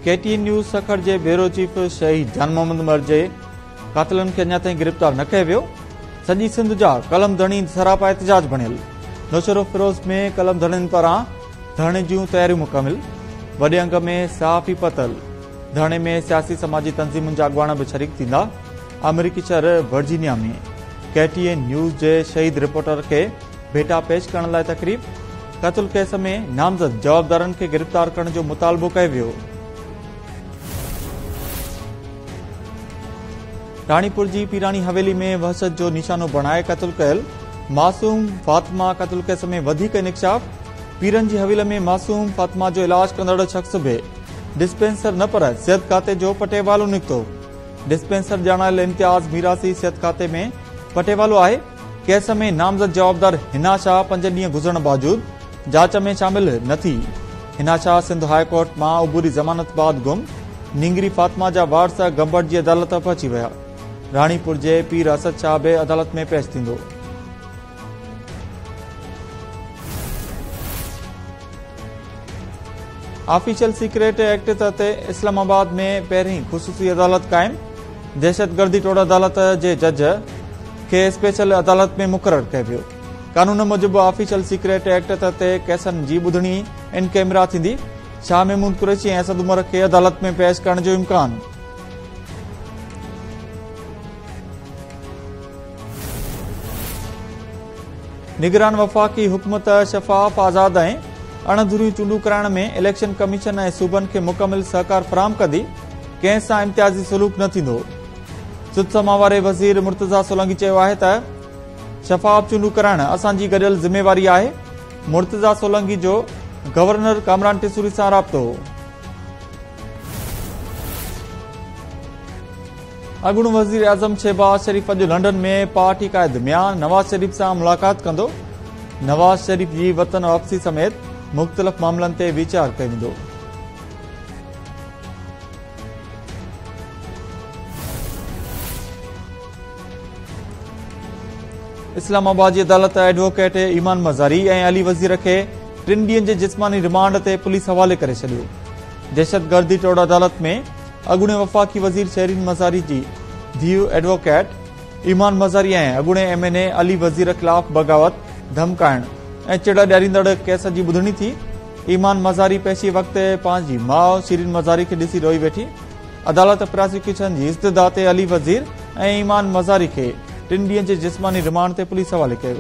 ڪي ٽي N news Sukkur جي bureau chief شهيد جان محمد مهر جي قاتلن کي اڃا تائين گرفتار نه ڪيو ويو. سڄي سنڌ جا قلم ڌڻي سراپا احتجاج بڻيل. نوشهروفيروز ۾ قلم ڌڻين پاران ڌرڻي جون تياريون مڪمل، وڏي انگ ۾ صحافي پهتل. ڌرڻي ۾ سياسي سماجي تنظيمن جا اڳواڻ به شريڪ ٿيندا. آمريڪي شهر ورجينيا ۾ ڪي ٽي اين نيوز جي شهيد رپورٽر کي ڀيٽا پيش ڪرڻ لاء تقريب، قتل ڪيس ۾ نامزد جوابدارن کي گرفتار ڪرڻ جو مطالبو ڪيو ويو. راڻيپور جي پيراڻي حويلي ۾ وحشت جو نشانو بڻائي قتل ڪيل معصوم فاطمه قتل ڪيس ۾ وڌيڪ انڪشاف، پيرن جي حويلي ۾ معصوم فاطمه جو علاج ڪندڙ شخص به ڊسپينسر نه پر صحت کاتي جو پٽيوالو نڪتو. ڊسپينسر ڄاڻايل امتياز ميراثي صحت کاتي ۾ پٽيوالو آهي. ڪيس ۾ نامزد جوابدار حنا شاهه پنج ڏينهن گذرڻ باوجود جاچ ۾ شامل نه ٿي. حنا شاهه سنڌ هاء ڪورٽ مان عبوري ضمانت بعد گم، نينگري فاطمه جا وارث گمبٽ جي عدالت پهچي ويا. راڻيپور جي پير اسد شاهه به عدالت ۾ پيش ٿيندو. آفيشل سيڪريٽ ايڪٽ تحت اسلام آباد ۾ پهرين خصوصي عدالت قائم، دهشتگردي ٽوڙ عدالت جي جج کي اسپيشل عدالت ۾ مقرر ڪيو ويو. قانون موجب آفيشل سيڪريٽ ايڪٽ تحت ڪيسن جي ٻڌڻي ان ڪيمرا ٿيندي، شاهه محمود قريشي ۽ اسد عمر کي عدالت ۾ پيش ڪرڻ جو امڪان. نگران وفاقي حڪومت شفاف، آزاد ۽ اڻ ڌريون چونڊون ڪرائڻ ۾ اليڪشن ڪميشن ۽ صوبن کي مڪمل سهڪار فراهم ڪندي، ڪنهن سان امتيازي سلوڪ نه ٿيندو. سڌ سماء واري وزير مرتضيٰ سولنگي چيو آهي ته شفاف چونڊون ڪرائڻ اسان جي گڏيل ذميواري آهي، مرتضيٰ سولنگي جو گورنر ڪامران ٽيسوري سان رابطو. اڳوڻو وزيراعظم شهباز شريف اڄ لنڊن ۾ پارٽي قائد ميان نواز شريف سان ملاقات ڪندو، نواز شريف جي وطن واپسي سميت مختلف معاملن تي ويچار ڪيو ويندو. اسلام آباد جي عدالت ايڊووڪيٽ ايمان مزاري ۽ علي وزير کي ٽن ڏينهن جي جسماني رمانڊ تي پوليس حوالي ڪري ڇڏيو. دهشتگردي ٽوڙ عدالت ۾ اڳوڻي وفاقي وزير شيرين مزاري جي ڌيء ايڊووڪيٽ ايمان مزاري ۽ اڳوڻي ايم اين اي علي وزير خلاف بغاوت، ڌمڪائڻ ۽ چڙ ڏياريندڙ ڪيس جي ٻڌڻي ٿي. ايمان مزاري پيشي وقت پنهنجي ماء شيرين مزاري کي ڏسي روئي ويٺي. عدالت پراسيڪيوشن جي استدعا تي علي وزير ۽ ايمان مزاري کي ٽن ڏينهن جي جسماني رمانڊ تي پوليس حوالي ڪيو.